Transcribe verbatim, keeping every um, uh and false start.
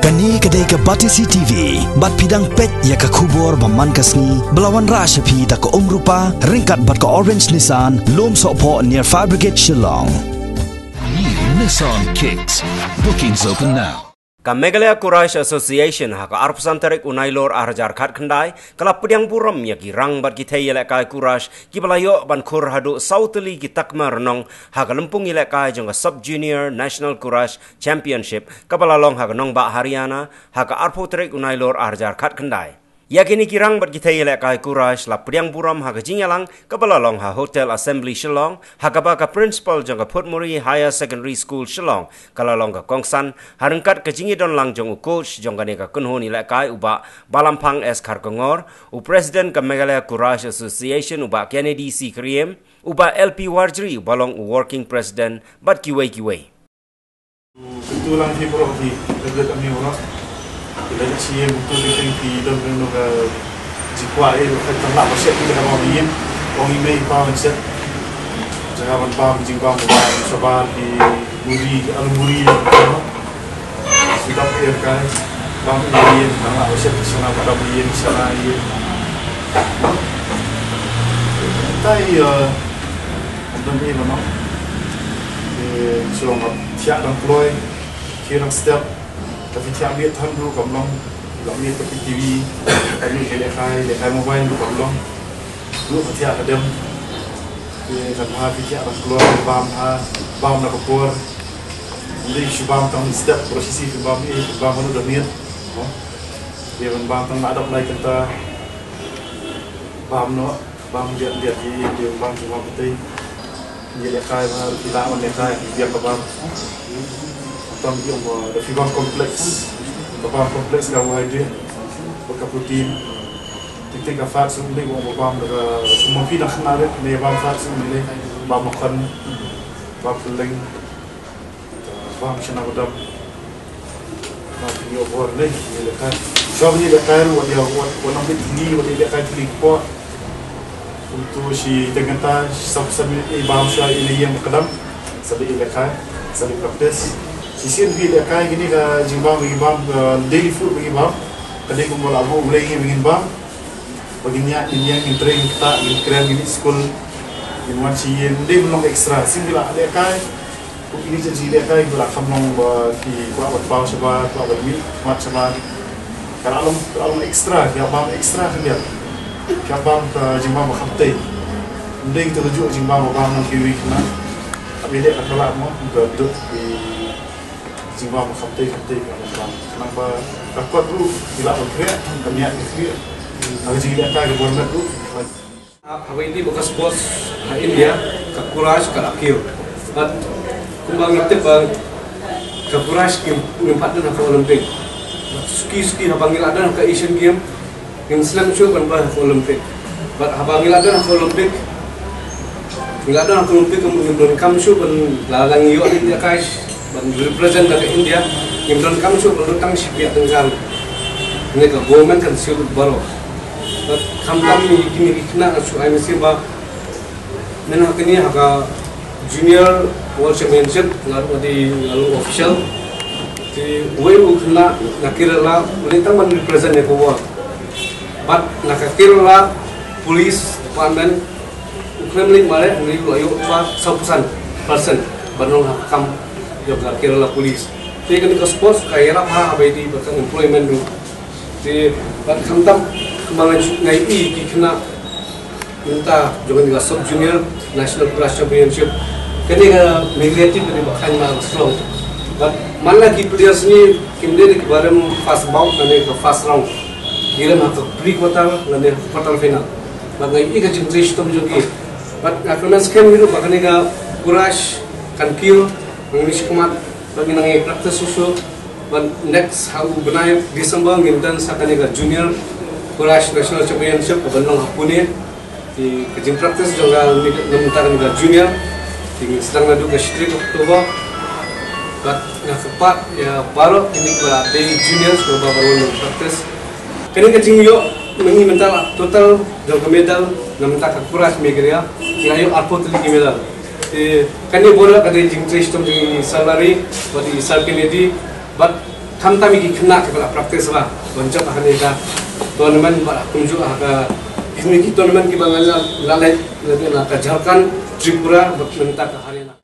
Kane ka dei ka Batesi T V, bad phi dang peit ïa ka khubor ba man ka sngi, ba la wanrah sha phi da ka Umrupa, ryngkat bad ka Orange Nissan, Lum Sohphoh near Fire Brigade Shillong. New Nissan Kicks. Bookings open now. Ka Meghalaya Courage Association ha ka arphew san tarik u Nailur ar hajar khatkhyndai, ka la pdiang burom ïa ki rang bad ki thei ïalehkai Courage, kiba la ïoh ban khur haduh saw tylli ki takma rnong, ha ka lympung ïalehkai jong ka Sub Junior National Courage Championship, kaba la long ha ka nongbah Haryana, ha ka arphew tarik u Nailur ar hajar khatkhyndai. Ïa kine ki rang bad ki thei ïalehkai Courage la pdiang burom ha ka jingïalang, kaba la long ha Hotel Assembly Shillong, ha kaba ka Principal jong ka Phutmuri Higher Secondary School Shillong, ka la long ka kongsan, ha ryngkat ka jingïadon lang jong u coach jong kane ka kynhun ïalehkai u Bah Balamphang S Kharkongor, u President ka Meghalaya Courage Association u Bah Kennedy C Kyriem, u Bah L P Warjri uba long u Working President, bad kiwei kiwei. Kyntu lang phi baroh phi, ka blet ami baroh. Ki la ïa shi ïing, kyntu ki teng phi don ryno ka jingkwah ïa, ka tang lah ba shet ki la ka bam ïing. Ong i mei i pa ban shet. Jaka ban bam jingbam ba bam shabar ki muri, ki alu muri, ki no. Shu dap ïa kai. Bam ïa ïing, tang lah ba shet ki shana ba dap ïing, shana ïing. Tai, eh, Don i ba no. Ki shu long ba thiah dang kloi, ki dang step. Ka phi thiah miet than ruh kam long. Long miet ka phi T V. Ka miet ka lehkai, lehkai mobile ruh kam long. Ruh ka thiah ka dem. Ki kan ha phi thiah dang kloi, bam ha, bam na ka por. Ym dei shu bam tang step, bro shisha phi bam i, phi bam ha ruh da miet. No? Ki ban bam tang na dap lai kynta. Bam noh, bam biang biang ki, ki bam ki bam putih. Ki lehkai ba, ki lah ban lehkai, ki biang ka bam. Tam ki ong ba, da phi bam complex. Ka bam complex carbohydrate, bad ka protein. Teng teng ka fat sum dei ong ba bam da ka, sum phi dang khynnah rit, ne bam fat sum ne, bam makhon, bam pyleng. Bam shana ba dam. Bam ïoh bor lei, ïa lehkai. Shong ïa lehkai ruh, wat ïa, wat, wat nang bit thli, wat ïa lehkai thli kpoh. Kumtu shi teng kynta, shi saw phew san minit, i bam sha, i lei ïa ba kdam. Sa lei ïa lehkai, sa lei practice. Shisien phi lehkai kine ka jingbam, i bam, ka daily food ba i bam. Ka dei kumba la buh U Blei ïa ba ngin bam. Ba ngin ïa, ngin ïa, ngin trei, ngin ktah, ngin kren, ngin leit skul, ngin wan shi ïing, ym dei ban long extra, shisien phi la lehkai. Ko kine ki jingïalehkai ki la kham long ba ki kwah ban paw shabar, kwah ban mih mat shabar. Ka la long, ka la long extra, ki hap bam extra khyndiat. Ki hap bam ka jingbam ba kham tei. Ym dei kita kajuh ka jingbam ba bam nang kiwei khynnah. Hap ïaleh ka la mo, ka duk ki jingbam ba kham tei, kham tei, ka la bam. Khnang ba ka kot ruh ki lah ban khreh, ka miat ka khreh. Ha ka jingïalehkai ka bor met ruh. Haba ïadei bad ka sports ha India, ka Courage ka la kiew. Bad kumba ngi tip ba ka Courage kim, kim pat don ha ka Olympic. Bad suki suki haba ngi la don ha ka Asian Game, ngim slem shuh ban wan ha ka Olympic. Bad haba ngi la don ha ka Olympic, ngi la don ha ka Olympic, ngim donkam shuh ban la, la ngi ïoh leit ïalehkai ban represent da ka India, ngim donkam shuh ban lut tang shi pyrthei tyngka. Ne ka government kan siew lut baroh. Bad khamtam ïa kine ki khynnah nga shu ai mynsiem ba mynta ha kane ha ka Junior World Championship nga ruh nga dei, nga long official. Te uwei u khynnah na Kerala u leit tang ban represent ïa ka world. Bad na ka Kerala Police Department u khlem leit mareh, hynrei u la ïoh pass saw percent, percent ban long ha ka kam jong ka Kerala Police. Te kane ka sports ka ïarap ha kaba ïadei bad ka employment ruh. Te bad khamtam kumba nga, nga ïohi ki khynnah mynta jong kane ka Sub Junior National Courage Championship. Kane ka Meghalaya team ka dei ba khraw ma ka Shillong. Bad man la ki players ngi kim dei da kiba rem first bout lane ka first round. Ki rem ha ka pre quarter lane quarter final. Bad nga ïohi ka jingtrei shitom jong ki. Bad nga kyrmen skhem hi ruh ba kane ka Courage kan kiew, ngi shikmat, bad ngi nang ïa practice shuh shuh. Bad next ha u bnai December ngin don sa kane ka Junior Courage National Championship kaban long ha Pune. Te ka jingpractice jong nga mynta kane ka Junior, te ngin sdang naduh ka shi tarik October. Bad nga kyrpad ïa baroh kine kiba dei juniors ba, ba, ba wan practice. Kane ka jingïoh ma ngi mynta la total jong ka medal na mynta ka Courage Meghalaya, ngi la ïoh arphew tylli ki medal. Te kane baroh ka dei jingtrei shitom jong i Sir Larry bad i Sir Kennedy bad Khamtam ïa ki khynnah kiba la practice ba ban jop ha kane ka tournament bad kumjuh ha ka, kine ki tournament kiba la, la, la leh na ka Jharkhand, Tripura bad mynta ka Haryana.